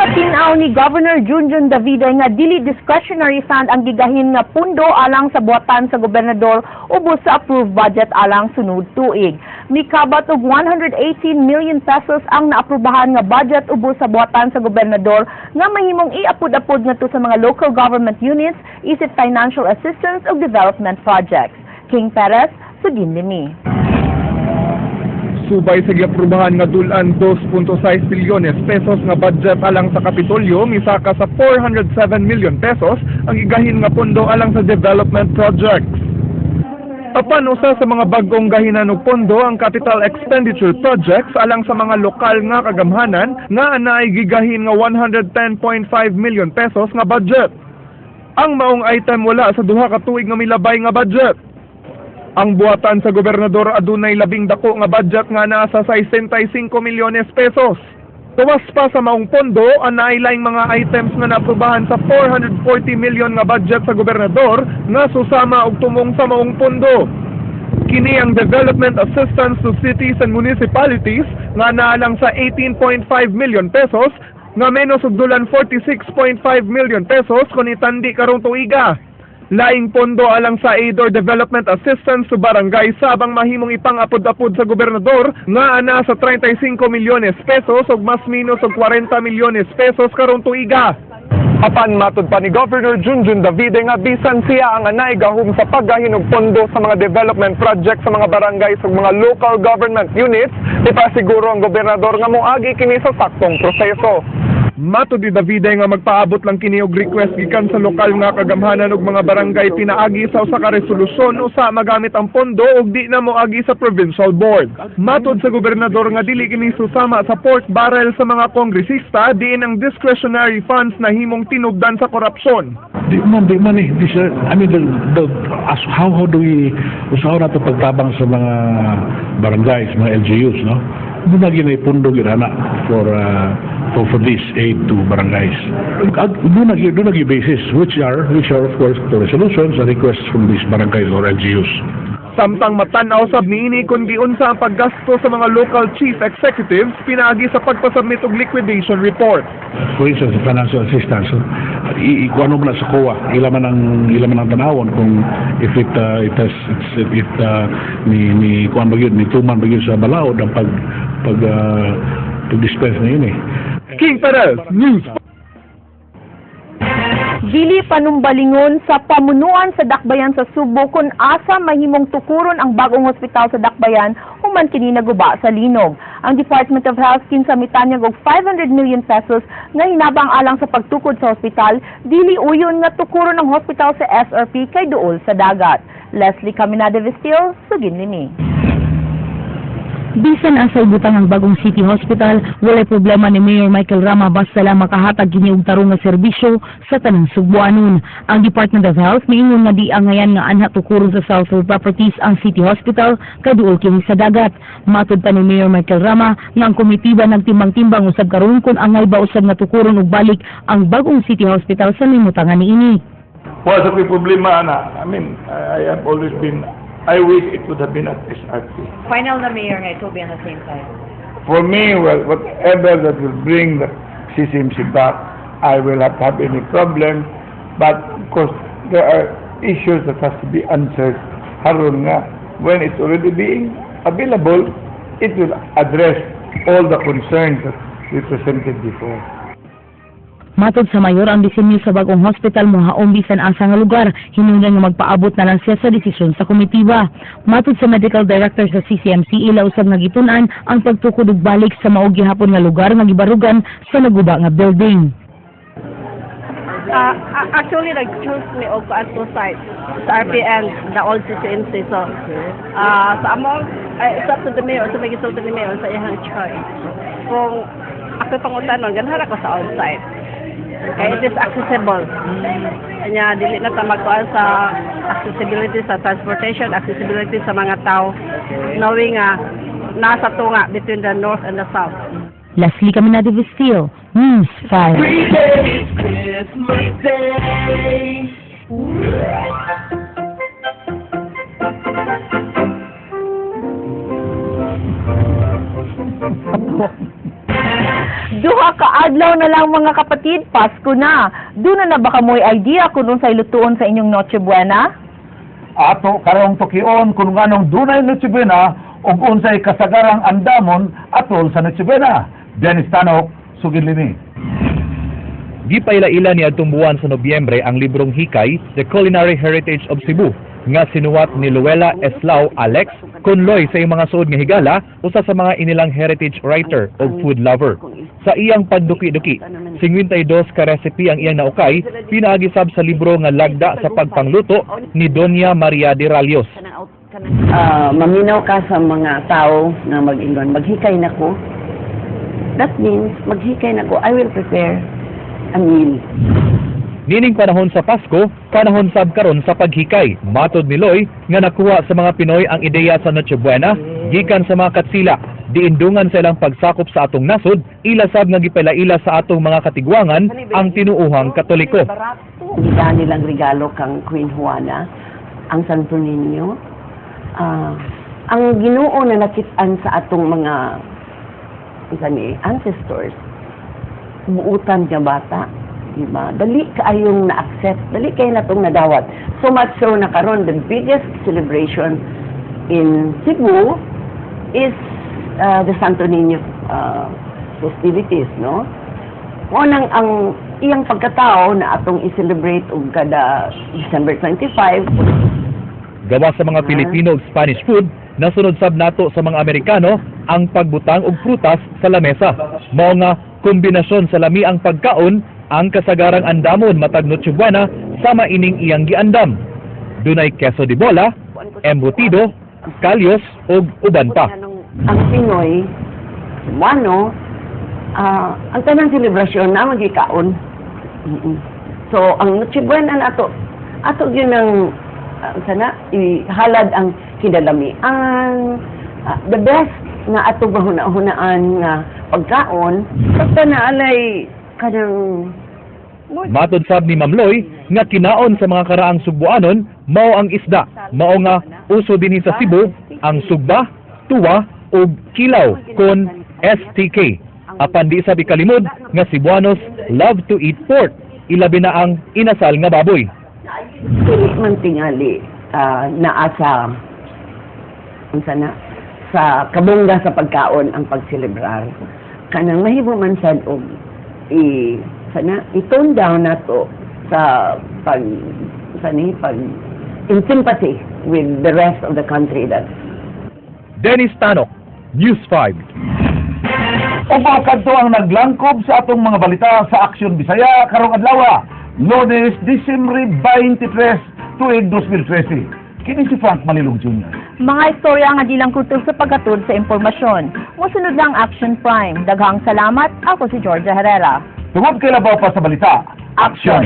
Gipatin-aw ni Governor Junjun Davide nga dili discretionary fund ang gigahin nga pundo alang sa buhatan sa gobernador ubos sa approved budget alang sunod tuig. Mikabat og 118 million pesos ang naaprubahan nga budget ubos sa buhatan sa gobernador nga mahimong iapod-apod ngadto sa mga local government units isip financial assistance ug development projects. King Perez, sugin limi. Subay sa giaprobahan nga dulan 2.6 bilyones pesos nga budget alang sa Kapitolyo, misaka sa 407 million pesos ang igahin nga pondo alang sa development projects. Apan usa sa mga bag-ong gahinan og pondo ang capital expenditure projects alang sa mga lokal nga kagamhanan nga anaay gigahin nga 110.5 million pesos nga budget. Ang maong item wala sa 2 ka tuig nga milabay nga budget. Ang buhatan sa gobernador adunay labing dako nga budget nga naa sa 65 milyones pesos. Gawas pa sa maong pondo, anaay laing mga items nga naaprubahan sa 440 million nga budget sa gobernador nga susama og tumong sa maong pondo. Kini ang development assistance to cities and municipalities nga naalang sa 18.5 million pesos nga menos og dulan 46.5 million pesos kung itandi karong tuiga. Laing pondo alang sa aid or development assistance to barangay sabang mahimong ipang-apod-apod sa gobernador nga ana sa 35 milyones pesos ug mas minus og 40 milyones pesos karong tuiga. Apan matud pa ni Governor Junjun Davide nga bisan siya ang anay gahom sa paggahin og pondo sa mga development project sa mga barangay ug mga local government units, ipasiguro ang gobernador nga moagi kini sa saktong proseso. Matud ni Davide nga magpaabot lang kini og request gikan sa lokal nga kagamhanan ug mga barangay pinaagi sa usa ka resolusyon usa magamit ang pondo ug di na moagi sa provincial board. Matud sa gobernador nga dili kini susama sa pork barrel sa mga kongresista diin ang discretionary funds na himong tinubdan sa korupsyon. Di man eh. Di siya, I mean, the, as, how do we, usaho na ito pagtabang sa mga barangays, mga LGUs, no? Doon na ginay pundo girana for this aid to barangays. Doon na basis, which are of course the resolutions and requests from these barangays or LGUs. Samtang matan-aw sab niini kung giunsa ang paggasto sa mga local chief executives pinaagi sa pagpasubmit og liquidation report. For instance, the financial assistance, kung ano man na sa COA, ila man ang tanawon kung if it it has it's, if it ni kuan ba gyud ni tuman ba gyud sa balaod ang pag dispense na yun eh. King Perez, News. Dili panumbalingon sa pamunuan sa Dakbayan sa Sugbo kung asa mahimong tukuron ang bagong hospital sa Dakbayan human kini naguba sa linog. Ang Department of Health kinsa mitanyag og 500 million pesos nga hinabang alang sa pagtukod sa hospital, dili uyon nga tukuron ang hospital sa SRP kay duol sa dagat. Leslie Caminada Vestil, sugin limi. Bisan asa ibutang ang bagong City Hospital, walay problema ni Mayor Michael Rama basta lang makahatag kini og tarong nga serbisyo sa tanang Sugbuanon. Ang Department of Health miingon nga di angayan nga anha tukuron sa South Hill Properties ang City Hospital kay duol kini sa dagat. Matud pa ni Mayor Michael Rama nga ang komitiba nagtimbang-timbang usab karon kung angay ba usab nga tukuron og balik ang bagong City Hospital sa limutangan niini. Wala sa ko'y problema na. I mean, I have always been, I wish it would have been at SRP. Final na, Mayor, nga it will be on the same site. For me, well, whatever that will bring the CCMC back, I will not have any problem. But, of course, there are issues that has to be answered. Haron nga, when it's already being available, it will address all the concerns that we presented before. Matod sa mayor, ang disenyo sa bagong hospital mohaom bisan asa nga lugar, hinungdan nga magpaabot na lang siya sa desisyon sa komitiba. Matod sa medical director sa CCMC, ila usab nga gitun-an ang pagtukod og balik sa mao gihapon nga lugar nga gibarugan sa naguba nga building. Actually, nag-choose mi og kuan, two sites, sa RP and the old CCMC. So, sa among, it's up to the mayor, sa may gisulti ni mayor sa iyang choice. Kung ako pangutanon, ganahan ako sa old site. Kaya it is accessible. Kanya, dili na ta magkuan sa accessibility sa transportation, accessibility sa mga tao, knowing nga nasa tunga between the north and the south. Leslie Caminada Vestil, News 5. Christmas Day. Duha ka adlaw na lang, mga kapatid, Pasko na. Duna na ba kamoy idea kung unsay lutuon sa inyong Noche Buena? Ato karong tukion kung nganong dunay Noche Buena ug unsay kasagarang andamon atol sa Noche Buena. Dennis Tanok, sugid lini. Gipaila-ila ni adtong buwan sa Nobyembre ang librong Hikay, The Culinary Heritage of Cebu, nga sinuwat ni Luella Eslao Alex Conloy sa iyang mga suod nga higala, usa sa mga inilang heritage writer o food lover. Sa iyang pagduki-duki, 52 ka recipe ang iyang naukay, pinaagi sab sa libro nga Lagda sa Pagpangluto ni Doña Maria de Ralios. Maminaw ka sa mga tao na mag-ingon, "Maghikay na ko." That means, maghikay na ko, I will prepare a meal. Nining panahon sa Pasko, panahon sab karon sa paghikay. Matod ni Loy nga nakuha sa mga Pinoy ang ideya sa Noche Buena gikan sa mga Katsila. Diindungan sa ilang pagsakop sa atong nasod, ila sab nga gipaila sa atong mga katigwangan ang tinuuhang Katoliko. Gida nilang regalo kang Queen Juana, ang Santo Niño. Ang Ginoo na nakit-an sa atong mga unsa ni ancestors, buutan nga bata, di ba? Dali kaayong na-accept, dali kayo natong nadawat. So much so na karon the biggest celebration in Cebu is the Santo Niño festivities, no? Mao nang ang iyang pagkatao na atong i-celebrate og kada December 25. Gawa sa mga Pilipino ug Spanish food, nasunod sab nato sa mga Amerikano ang pagbutang og prutas sa lamesa. Mao nga kombinasyon sa lami ang pagkaon ang kasagarang andamon matag Noche Buena sama ining iyang giandam. Dunay queso de bola, embutido, kalyos ug uban pa. Ang Pinoy, Cebuano, ang tanang selebrasyon na magikaon. So, ang Noche Buena nato, ato yun ang sana ihalad ang kinalamian, the best nga ato mahuna-hunaan nga pagkaon, basta na alay kanang Matod sab ni Ma'am Loy nga kinaon sa mga karaang Sugbuanon mao ang isda. Mao nga uso dinhi sa Cebu ang sugba, tuwa ug kilaw kon STK. Apan di sab ikalimod nga Cebuanos love to eat pork. Ilabi na ang inasal nga baboy. Dili man tingali naa sa unsa na sa kabongga sa pagkaon ang pagselebrar. Kanang mahimo man sad og i sana i-tone down nato sa pag sa ni pag in sympathy with the rest of the country that Dennis Tanok, News 5. Ug mao kadto ang naglangkob sa atong mga balita sa Aksyon Bisaya karong adlaw, Lunes, Disyembre 23, tuig 2013. Kini si Frank Malilong Jr. Mga istorya nga di lang kutob sa paghatod sa impormasyon. Musunod lang Action Prime. Daghang salamat. Ako si Georgia Herrera. Tungod kay labaw pa sa balita, Aksyon!